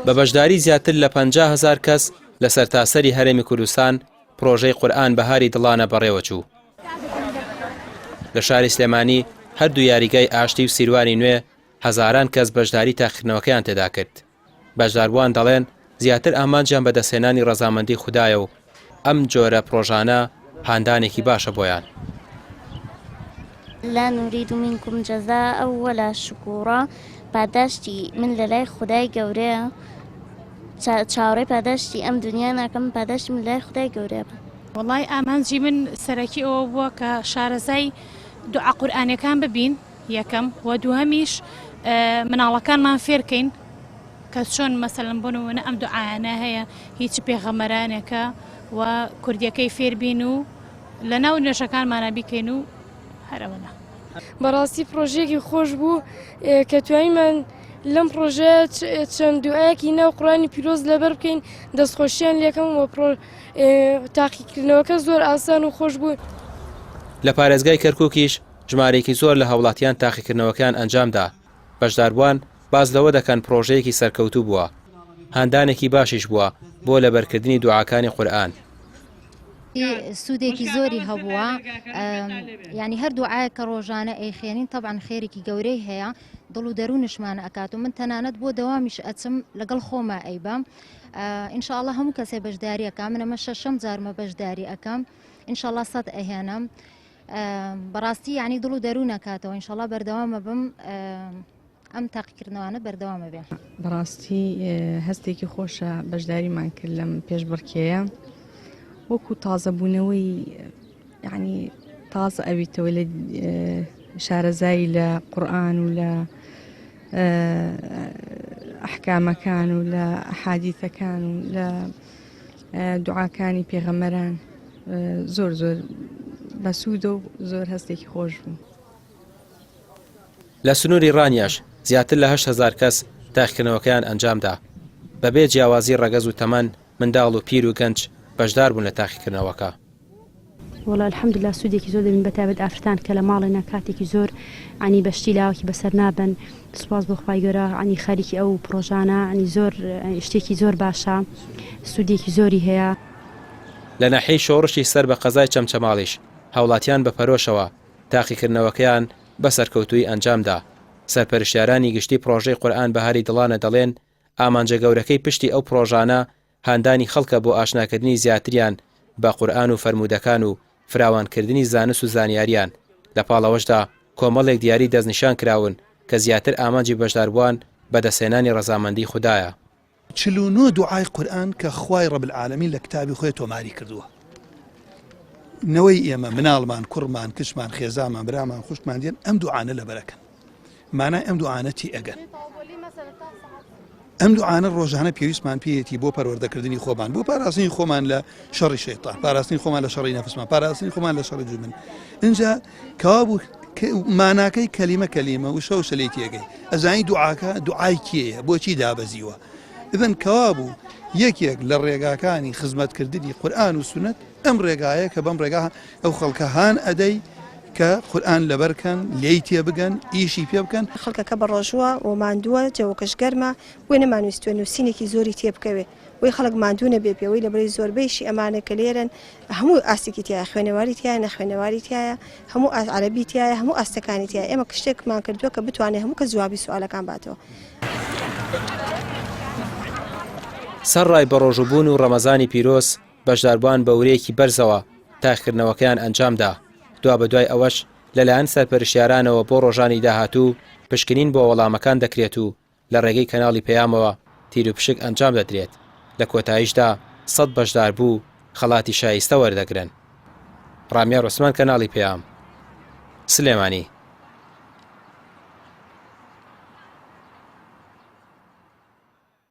بە بەشداری زیاتر لە 50 هەزار کەس لە سەرتاسەری هەرێمی کوردستان پرۆژەی قورئان بەهاری دڵانە بەڕێوەچوو. لە شاری سلێمانی هەردوو یاریگای ئاشتی و سیروانی نوێ هەزاران کەس بەشداری تاقیکردنەوەکەیان تێدا کرد. بەشداربووان دەڵێن، زیاتر ئامانجیان بەدەستهێنانی ڕەزامەندی خودایە و ئەم جۆرە پڕۆژانە هاندانێکی باشە بۆیان. لا نرید منکم جزاء ولا شکورا پاداشتی من لەلای خودای گەورەیە چاوەڕێی پاداشتی ئەم دنیا ناکەم پاداشتی من لای خودای گەورەیە. وەڵای ئامانجی من سەرەکی ئەوە بووە کە شارەزای دوعا قورئانیەکان ببین یەکەم و دووهەمیش مناڵەکانمان فێرکەین کە چۆن مەسەلەن بۆ نمونە ئەم دوعایانە هەیە هیچ پێغەمەرانێکە و کوردیەکەی فێربین و لە ناو نوێژەکانمانە بیکەین و هەرەوەە. بەڕاستی پرۆژەیەکی خۆش بوو کە توانیمان لەم پرۆژەیە چەند دوعایەکی ناو قورئانی پیرۆز لەبەر بکەین دەستخۆشیان لێکەم و تاقیکردنەوەکە زۆر ئاسان و خۆش بوو. لە پارێزگای کەرکوکیش ژمارەیەکی زۆر لە هاوڵاتیان تاقیکردنەوەکەیان ئەنجامدا، بەشداربووان باس لەوە دەکەن پڕۆژەیەکی سەرکەوتوو بووە، هاندانێکی باشیش بووە بۆ لەبەرکردنی دوعاکانی قورئان. سوودێکی زۆری هەبووە یعنی هەر دوعاەک کە ڕۆژانە ئەیخێنین تەبعەن خێرێکی گەورەی هەیە دڵ و دەروونشمان ئەکات و من تەنانەت بۆ دەوامیش ئەچم لەگەڵ خۆما ئەیبەم ئینشاءاللە هەموو کەسێ بەشداری ئەکا من ئەمە شەشەم جارمە بەشداری ئەکەم ئینشاءاللە سەد ئەهێنم بەڕاستی یعنی دڵ و دەروون ئەکاتەوە ئینشاءاللە بەردەوامە بم ئەم تاقیکردنەوانە بەردەوامە بێ. بەڕاستی هەستێکی خۆشە بەشداریمان کرد لەم پێشبڕکێیە وەکو تازەبوونەوەی یعنی تازە ئەویتەوە لە شارەزایی لە قورآن و لە ئەحکامەکان و لە حادیثەکان و لە دوعاکانی پێغەمەران زۆر زۆر بەسوودە و زۆر هەستێکی خۆش بوو. لە سنووری ڕانیەش زیاتر لە 8000 کەس تاقیکردنەوەکەیان ئەنجامدا، بەبێ جیاوازی ڕەگەز و تەمەن، منداڵ و پیر و گەنج بەشداربوون لە تاقیکردنەوەکە. وەڵا الحمدللە سوودێکی زۆر دەبین بەتایبەت ئافرەتان کە لە ماڵێنە کاتێکی زۆر عنی بە شتی لاوەکی بەسەر نابەن سوپاس بۆ خوای گەورە عنی خەریکی ئەو پڕۆژانە عنی زۆر شتێکی زۆر باشە سوودێکی زۆری هەیە. لە ناحیەی شۆڕشی سەر بە قەزای چەمچەماڵیش هاوڵاتیان بە پەرۆشەوە تاقیکردنەوەکەیان بە سەرکەوتوویی ئەنجامدا، سەرپەرشتیارانی گشتی پڕۆژەی قورئان بەهاری دڵانە دەڵێن، ئامانجە گەورەکەی پشتی ئەو پڕۆژانە هاندانی خەڵکە بۆ ئاشناکردنی زیاتریان بە قورئان و فەرموودەکان و فراوانکردنی زانست و زانیاریان، لەپاڵ ئەوەشدا کۆمەڵێک دیاری دەستنیشان کراون کە زیاتر ئامانجی بەشداربووان بەدەستهێنانی ڕەزامەندی خودایە. 49 دوعای قورئان کە خوای رب العالمین لە کتابی خۆی تۆماری کردووە نەوەی ئێمە مناڵمان کوڕمان کچمان خێزانمان برامان خوشکمان دێن ئەم دوعانە لەبەرەکەن مانای ئەم دوعانە تی ئەگەن ئەم دوعانە ڕۆژانە پێویستمان پێیەتی بۆ پەروەردەکردنی خۆمان بۆ پاراستنی خۆمان لە شەڕی شەیتان پاراستنی خۆمان لە شەڕی نەفسمان پاراستنی خۆمان لە شەڕی دوژمن اینجا کەوابوو ماناکەی کەلیمە کەلیمە وشە وشە لێی تێگەی ئەزانی دوعاکە دوعای کێیە بۆچی دابەزیوە ئیذن کەوابوو یەکێک لە ڕێگاکانی خزمەتکردنی قورئان و سونەت ئەم ڕێگایە کە بەم ڕێگا ئەو خەڵکە هان ئەدەی کە قورئان لەبەرکەن لێی تێبگەن ئیشی پێ بکەن. خەڵکەکە بەڕۆژووە و ماندووە، جەوەکەش گەرمە، بۆیە نەمانویستووە نووسینێکی زۆری تێبکەوێ. بۆی خەڵک ماندوو نەبێ پێوەی لەبەرەی زۆربەیشی ئەمانە کە لێرەن هەموو ئاستێکی تیایە خوێنەواری تیایە نەخوێنەواری تیایە هەموو ئاست عەرەبی تیایە هەموو ئاستەکانی تیایە ئێمە شتێکمان کردووە کە بتوانێت هەموو کەس جوابی سوالەکان باتەوە. سەرڕای بەڕۆژووبوون و ڕەمەزانی پیرۆز، بەشداربووان بە ورەیەکی بەرزەوە تاقیکردنەوەکەیان ئەنجامدا، دوابەدوای ئەوەش لەلایەن سەرپەرشتیارانەوە بۆ ڕۆژانی داهاتوو پشکنین بۆ وەڵامەکان دەکرێت و لە ڕێگەی کەناڵی پەیامەوە تیروپشک ئەنجام دەدرێت، لە کۆتاییشدا سەد بەشداربوو خەڵاتی شایستە وەردەگرن. ڕامیار عوسمان کەناڵی پەیام، سلێمانی.